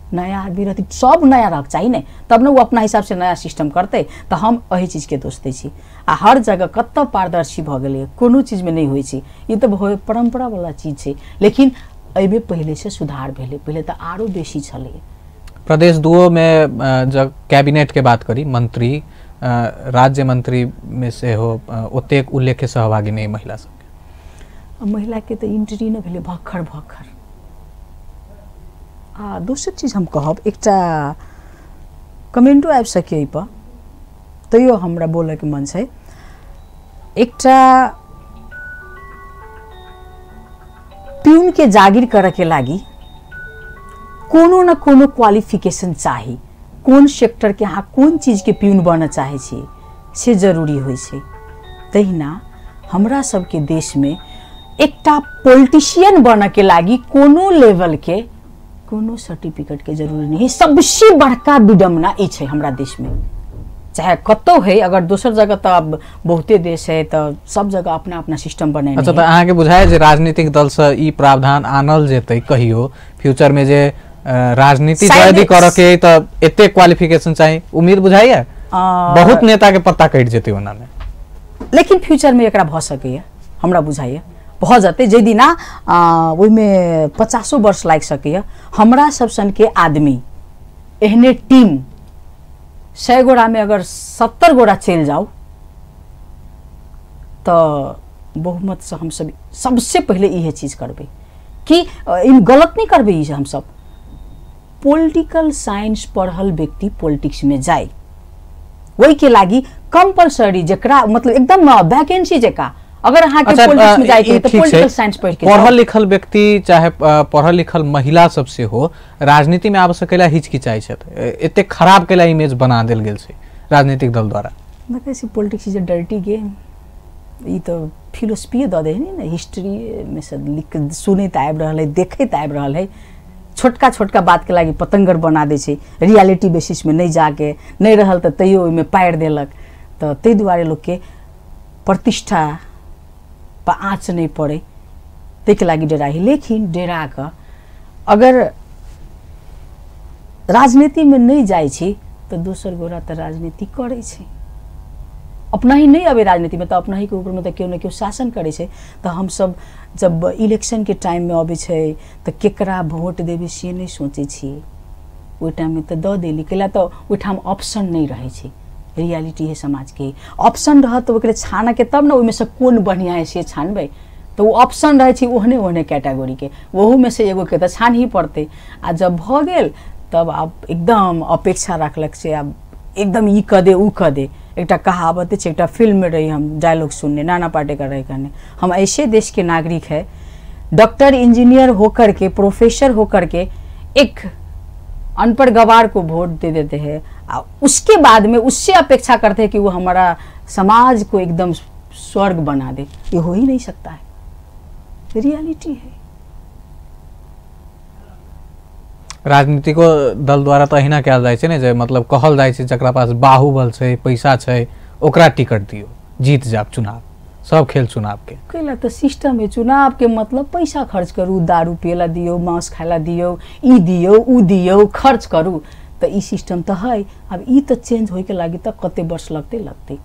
नया आदमी रहतै, सब नया रहक चाही ने, तब ने ओ अपना हिसाबसँ नया सिस्टम करतै। तऽ हम एहि चीजके दोष दै छी। आ हर जगह कतऽ पारदर्शी भऽ गेलै, कोनो चीजमे नहि होइ छै। ई तऽ परम्परावला चीज छै, लेकिन एहिमे पहिलेसँ सुधार भेलै, पहिले तऽ आरो बेसी छलै। प्रदेश 2 में जब कैबिनेट के बात करी, मंत्री राज्य मंत्री में सेहो ओतेक उल्लेख्य सहभागी नहि महिला सबके। महिला के तऽ एंट्री नहि भेलै भक्खर भक्खर। आ दोसर चीज हम कहब, एकटा कमेंटो आबि सकैए एहिपर, तैयो हमरा बोलैके मन छै। एकटा प्यूनके जागीर करऽके लागि कोनो न कोनो क्वालिफिकेशन चाही। कोन सेक्टरके अहाँ कोन चीजके प्यून बनऽ चाहै छी से जरूरी होइ छै। तहिना हमरा सबके देशमे एकटा पॉलिटिशियन बनऽके लागि कोनो लेवलके कोनो सर्टिफिकेट के जरूरी नहीं। सबसे बड़का विडम्बना ई छै हमरा देश में, चाहे कतौ है, अगर दोसर जगह तो अब बहुते देश है तो सब जगह अपना अपना सिस्टम बनेने। अच्छा, तो अहाँके बुझाय जे राजनीतिक दल से ई प्रावधान आनल जेतै कहियो फ्यूचर में जे राजनीति यदि करऽ के तो एते क्वालिफिकेशन चाही, उम्मीद बुझाइए बहुत नेता के पत्ता कटि जेतै ओना में, लेकिन फ्यूचर में एकरा भऽ सकैए, हमरा बुझाइए भऽ जेतै। जाहि दिना ओहिमे 50 वर्ष लागि सकैए। हमरा सब सन के आदमी एहने टीम 100 गोरा में अगर 70 गोरा चलि जाउ तो बहुमत से हम सब सबसे पहले इहे चीज करबै कि इन गलत नहीं करबै। ई हम सब पॉलिटिकल साइंस पढ़ल व्यक्ति पॉलिटिक्स में जाए, वही के लागी कंपलसरी जकरा मतलब एकदम वैकेंसी जका अगर अहाँ के पॉलिटिक्स में जाए के तो पॉलिटिकल साइंस पढ़ के पढ़ल लिखल व्यक्ति चाहे पढ़ल लिखल महिला सब से हो राजनीति में आबि सकेला हिचकिचाइ छथि, एते खराब केला इमेज बना देल गेल छै राजनीतिक दल द्वारा। देखै छी politics is a dirty game, ई तो फिलोसफी दऽ दे है ने, हिस्ट्री में से लिख सुनैत आबि रहल है, देखैत आबि रहल है, छोटका छोटका बात के लागी पतंगर बना दै छै, रियलिटी बेसिस में नहीं जाके नहीं रहल तऽ तैयो ओहिमे पारि देलक। तऽ ताहि दुआरे लोकके प्रतिष्ठा पर आँच नहीं पड़े ताहिके लागि डराही। लेकिन डरा कऽ अगर राजनीतिमे नहीं जाइ छी तऽ दोसर गोरा तऽ राजनीति करै छै, अपना ही नहीं अबै राजनीतिमे तऽ अपना ही के ऊपरमे तऽ केओ ने केओ शासन करै छै। तऽ हमसब जब इलेक्शनके टाइममे अबै छै तऽ केकरा वोट देबै से नहि सोचै छियै, ओहि टाइममे तऽ दऽ देली, कैला तऽ ओहिठाम ऑप्शन नहि रहै छै। रियलिटी है समाजके, ऑप्शन रहत तऽ ओकरे छानऽके तब ने ओहिमे से कोन बढ़िआँ है से छानबै, तऽ ओ ऑप्शन रहै छै ओहने ओहने कैटेगरीके, ओहूमे से एगोके तऽ छानही पड़तै। आ जब भऽ गेल तब आब एकदम अपेक्षा राखलक से आब एकदम ई कऽ दे उ कऽ दे। एकटा कहावत छै, एकटा फिल्म में रही हम डायलॉग सुनने, नाना पाटेकर रहे कहने, हम ऐसे देश के नागरिक है, डॉक्टर इंजीनियर होकर के प्रोफेसर होकर के एक अनपढ़ गवार को वोट दे देते हैं, आ उसके बाद में उससे अपेक्षा करते हैं कि वो हमारा समाज को एकदम स्वर्ग बना दे, ये हो ही नहीं सकता है, रियलिटी है। राजनीतिको दल द्वारा तो अहिना कयल जाइ छै ने, जे मतलब कहल जाइ छै जकरा पास बाहुबल छै पैसा छै ओकरा टिकट दियौ, जीत जाब चुनाव, सब खेल चुनाव के। कैला तऽ सिस्टम है चुनाव के, मतलब पैसा खर्च करू, दारू पियला दियौ, मांस खायला दियौ, ई दियौ उ दियौ, खर्च करू, तऽ ई सिस्टम तऽ है। आब ई तऽ चेंज होइके लागि तऽ कते वर्ष लगतै लगतै।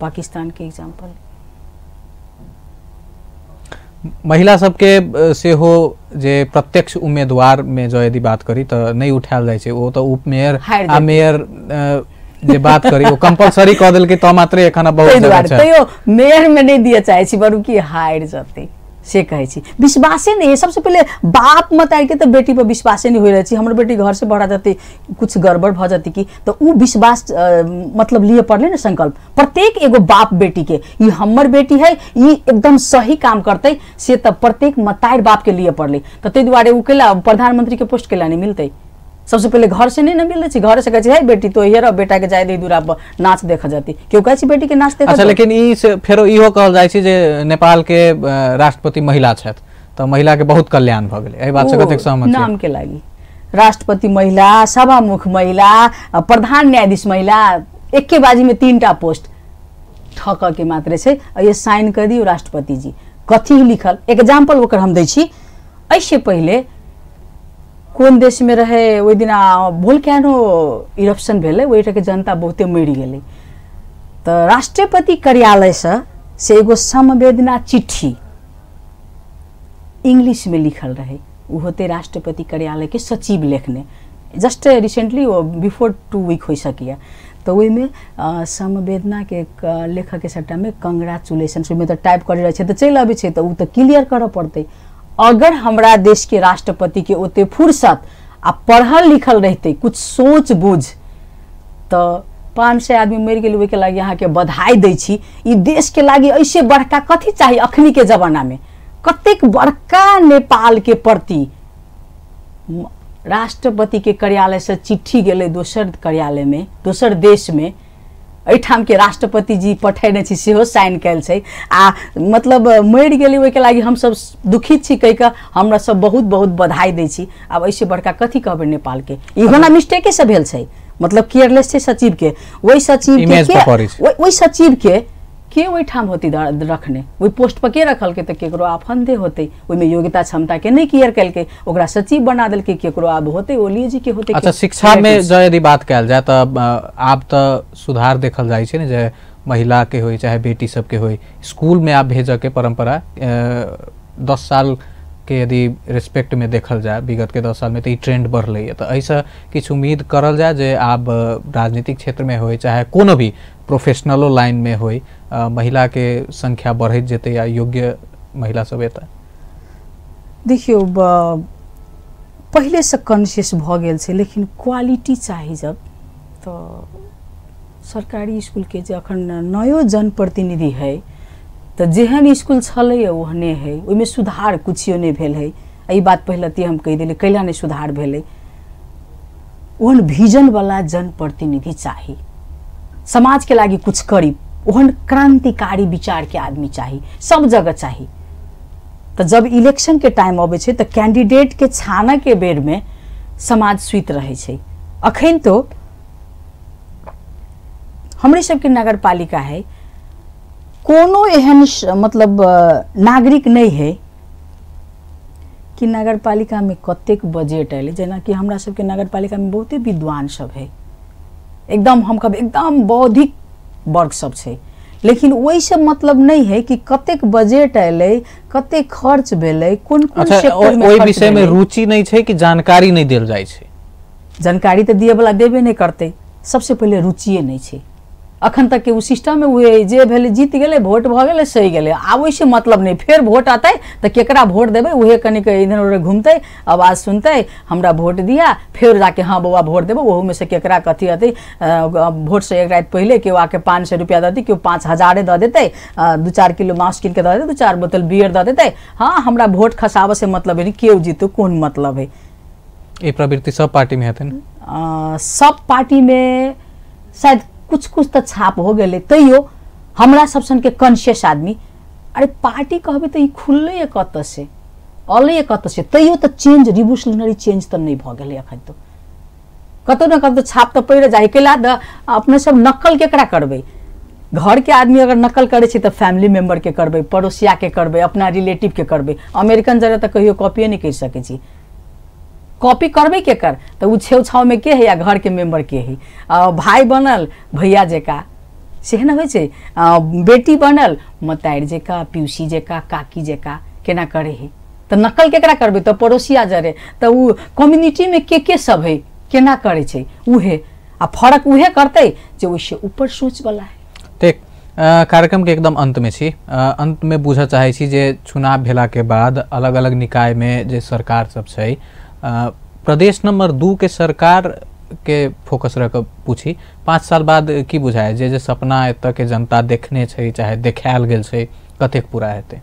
पाकिस्तान के एग्जाम्पल, महिला सबके सेहो जे प्रत्यक्ष उम्मीदवार में जो यदि बात करी तऽ नहीं उठायल जाइ छै, ओ तऽ उप मेयर आ मेयर जे बात करी ओ कंपलसरी कऽ देलकै तऽ मात्रे एखन बहुत जगह छै। तैयो मेयर में नहीं दिया चाहे छी, बरु कि हारि जेतै से कहै छी, विश्वासे नहीं है। सबसे पहिले बाप मतार के तऽ बेटी पर विश्वासे नहीं हो रहल छै, हमर बेटी घर से बढ़ा जेतै कुछ गड़बड़ भऽ जेतै कि, तऽ उ विश्वास मतलब लिए पड़लै ने संकल्प प्रत्येक एगो बाप बेटी के, ई हमर बेटी है ई एकदम सही काम करतै, से तऽ प्रत्येक मतार बाप के लिए पड़लै। तऽ ताहि दुआरे उ केला प्रधानमंत्री के पोस्ट केला नहीं मिलतै, सबसे पहिले घर से नहीं ने मिलै छै, घर से कहै छै हे बेटी तो हेर बेटा के जाय दे दूरा पर नाच देखऽ जाती, केओ कहै छै बेटी के नाच देखऽ। अच्छा, लेकिन ई से फेरो इहो कहल जाइ छै जे नेपाल के राष्ट्रपति महिला छथि तऽ महिला के बहुत कल्याण भऽ गेलै, एहि बात से कतेक सहमत छी? नाम के लागि राष्ट्रपति महिला, सभामुख महिला, प्रधान न्यायाधीश महिला, एके बाजी में 3टा पोस्ट ठकऽ के मात्रे छै। ये साइन कऽ दियौ राष्ट्रपति जी, कथी लिखल एग्जाम्पल ओकर हम दै छी। एहिसे पहिले कोन देश में रहे ओहि दिना वोल्केनो इरप्शन भेलै, ओहिठामके जनता बहुते मरि गेलै, तऽ राष्ट्रपति कार्यालयसँ से एगो संवेदना चिट्ठी इंग्लिश में लिखल रहे, ओ होते राष्ट्रपति कार्यालय के सचिव लेखने, जस्ट रिसेंटली ओ बिफोर 2 वीक हो सकैए। तऽ ओहिमे संवेदना के लेखक के सट्टामे कंग्रेचुलेशन ओहिमे तऽ टाइप करै रहै छै तऽ चलि अबै छै, तऽ ओ तऽ क्लियर करऽ पड़तै। अगर हमरा देश के राष्ट्रपति के ओते फुर्सत आ पढ़ल लिखल रहते कुछ सोच बुझ, तऽ 500 आदमी मरि गेल ओहिके लागि अहाँके बधाई दै छी। ई देश के लागि ऐसे बड़का कथी चाही अखनी के जमाना में, कतेक बड़का नेपाल के प्रति राष्ट्रपति के कार्यालय से चिट्ठी गेलै दोसर कार्यालय में, दोसर देश में, एहिठाम के राष्ट्रपति जी पठेने छी सेहो साइन कयल छै आ मतलब मरि गेलै ओहिके लागि हमसब दुखित छी कहि कऽ हमरा सब बहुत बहुत बधाई दै छी। आब एहिसँ बड़का कथी कहबै नेपाल के, इहो ना मिस्टेके से भेल छै, मतलब केयरलेस छै सचिव के, ओहि सचिव के ओहि सचिव के ओहिठाम होती रखने, ओहि पोस्ट पर के रखलकै तऽ केकरो आफंदे होतै, ओहिमे योग्यता क्षमता के नहि क्लियर केलकै, ओकरा सचिव बना देलकै, केकरो आब होतै ओलिए जी के होतै। अच्छा, शिक्षा में जँ यदि बात कयल जाय तऽ आब तऽ सुधार देखल जाइ छै ने, जे महिला के होइ चाहे बेटी सबके होइ, स्कूल में आब भेजऽ के परंपरा 10 साल के यदि रिस्पेक्ट में देखल जाय विगत के 10 साल में तऽ ई ट्रेंड बढ़लै। तऽ एहिसँ किछु उम्मीद करल जाय जे आब राजनीतिक क्षेत्र में होइ चाहे कोनो भी प्रोफेशनलो लाइन में होइ महिला के संख्या बढ़ैत जेतै या योग्य महिला सब एतै? देखियौ, पहिलेसँ कॉन्शियस भऽ गेल छै, लेकिन क्वालिटी चाही। जब तऽ सरकारी स्कूलके जे अखन नयो जनप्रतिनिधि है तऽ जेहन स्कूल छलैए ओहने है, ओहिमे सुधार कुछियो नहि भेल है। एहि बात पहिले हम कहि देली कैला नहि सुधार भेलै। ओहन विजनवला जनप्रतिनिधि चाही, समाज के लागि कुछ करी, ओहन क्रांतिकारी विचार के आदमी चाही, सब जगह चाही। तऽ जब इलेक्शन के टाइम अबै छै तऽ कैंडिडेट के छानऽ के बेर में समाज सुति रहै छै। अखन तो हमरे सबके नगरपालिका है, कोनो एहन मतलब नागरिक नहीं है कि नगरपालिका में कतेक बजट अयलै। जेनाकि हमरा सबके नगरपालिका में बहुते विद्वान सब है, एकदम हम कहब एकदम बौद्धिक वर्ग सब छै, लेकिन ओहिसँ मतलब नहीं है कि कतेक बजट अयलै, कतेक खर्च भेलै, कोन कोन सेक्टर में। ओहि विषय में रुचि नहीं छै कि जानकारी नहीं देल जाइ छै? जानकारी तऽ दिए वाला देबे नहीं करतै, सबसे पहिले रुचिए नहीं छै अखन तक के ओ सिस्टम में। उहे जे भेलै जीत गेलै, वोट भऽ गेलै, सही गेलै, आब ओहिसँ मतलब नहि। फेर वोट अतै तऽ केकरा वोट देबै, उहे कनिक इधर उधर घूमतै, आवाज सुनतै, हमरा वोट दिया, फेर जाके हाँ बौआ वोट देबै, ओहूमे से केकरा कथी अतै। वोटसँ एक राति पहिले केओ आके 500 रुपया दऽ देतै, केओ 5000 दऽ देतै, 2-4 किलो मांस कीन के दऽ देतै, 2-4 बोतल बियर दऽ देतै। हाँ, हमरा वोट खसाबऽ से मतलब है, केओ जीतू कोन मतलब है। ई प्रवृत्ति सब पार्टी में हेतै ने? सब पार्टी में शायद कुछ कुछ तऽ छाप हो गेलै, तैयो हमरा सब सन के कॉन्शियस आदमी, अरे पार्टी कहबै तऽ ई खुललै कतऽ से, अलै कतऽ से, तैयो तऽ चेंज, रिवोल्यूशनरी चेंज तऽ नहि भऽ गेलै अखन। तो कतौ ने कतौ छाप तऽ पड़ि जाइ। कैला तऽ अपने सब नकल केकरा करबै? घर के आदमी अगर नकल करै छै तऽ फैमिली मेम्बर के करबै, पड़ोसिया के करबै, अपना रिलेटिव के करबै। अमेरिकन जरे तऽ कहियो कॉपिए नहि करि सकै छी। कॉपी करबै केकर? तऽ ओ छेउ छावमे के है या घर के मेम्बर के है। भाई बनल भैया जेका, सेहे ने होइ छै। बेटी बनल मतारि जेका, पीउसी जेका, काकी जेका, केना करे है? तऽ नकल केकरा करबै? तऽ पड़ोसिया जरे। तऽ ओ कम्युनिटी में के सब है, केना करै छै उहे, आ फरक उहे करतै जे ओहिसँ ऊपर सोच वाला है। ठीक, कार्यक्रम के एकदम अंत में छी। अंत में बुझऽ चाहै छी जे चुनाव भेला के बाद अलग अलग निकाय में जे सरकार सब छै, प्रदेश नंबर 2 के सरकार के फोकस रख पूछी, 5 साल बाद की बुझाय जे जे सपना एतऽ के जनता देखने छै चाहे देखायल गेल छै, कतेक पूरा हेतै?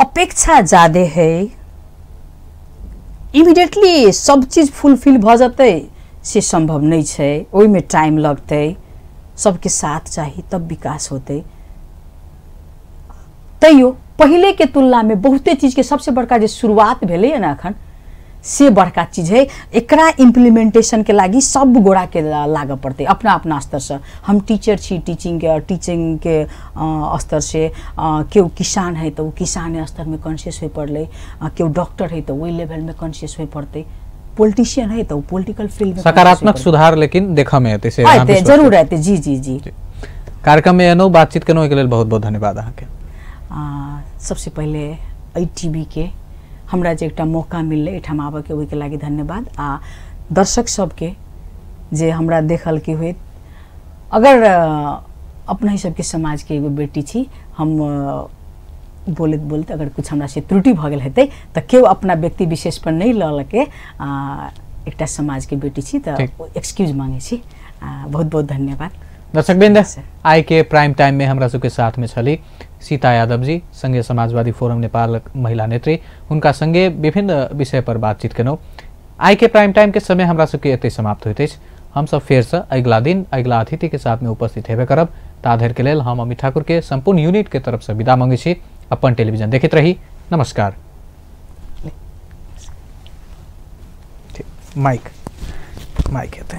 अपेक्षा ज्यादे है, इमीडिएटली सब चीज फुलफिल भऽ जेतै से संभव नहीं छै, ओहिमे टाइम लगतै, सबके साथ चाही तब विकास होतै। तैयो पहिले के तुलना में बहुते चीज के सबसे बड़का जे शुरुआत भेलै ने अखन, से बड़का चीज है। एकरा इम्प्लीमेंटेशन के लागि सब गोड़ा के लागऽ पड़तै अपना अपना स्तर से। हम टीचर छी, टीचिंग के स्तर से, केओ किसान है तऽ ओ किसान स्तर में कॉन्शियस होय पड़लै, केओ डॉक्टर है तऽ ओहि लेवल में कॉन्शियस होय पड़तै, पॉलिटिशियन है तऽ ओ पॉलिटिकल फील्ड में। सकारात्मक सुधार लेकिन देखऽ में एतै, से एतै, जरूर एतै। जी जी जी। कार्यक्रम में एनो बातचीत केलहुँ, एहिके लेल बहुत बहुत धन्यवाद अहाँके। सबसे पहिले एहि टीवी के हमरा जे एकटा मौका मिललै एहिठाम आबऽके, ओहिके लागि धन्यवाद। आ दर्शक सबके जे हमरा देखल के होइत, अगर अपना ही सबके समाज के एगो बेटी छी हम, बोलैत बोलैत अगर कुछ हमरा से त्रुटि भऽ गेल हेतै तऽ केओ अपना व्यक्ति विशेष पर नहि लऽ लके, एकटा समाज के बेटी छी तऽ एक्सक्यूज मांगै छी। बहुत बहुत धन्यवाद। दर्शकवृंद, आइ के प्राइम टाइम में हमरा सबके साथ में छली सीता यादव जी, संघीय समाजवादी फोरम नेपाल महिला नेत्री। हुनका संगे विभिन्न विषय पर बातचीत केलहुँ। आइ के प्राइम टाइम के समय हमरा सबके एतै समाप्त होइत अछि। हम सब फेरसँ अगिला दिन अगिला अतिथि के साथ में उपस्थित हेबे करब। ता धरि के लेल हम अमित ठाकुर के संपूर्ण यूनिट के तरफ से विदा मांगै छी। अपन टेलीविजन देखैत रही। नमस्कार। माइक माइक हेतै।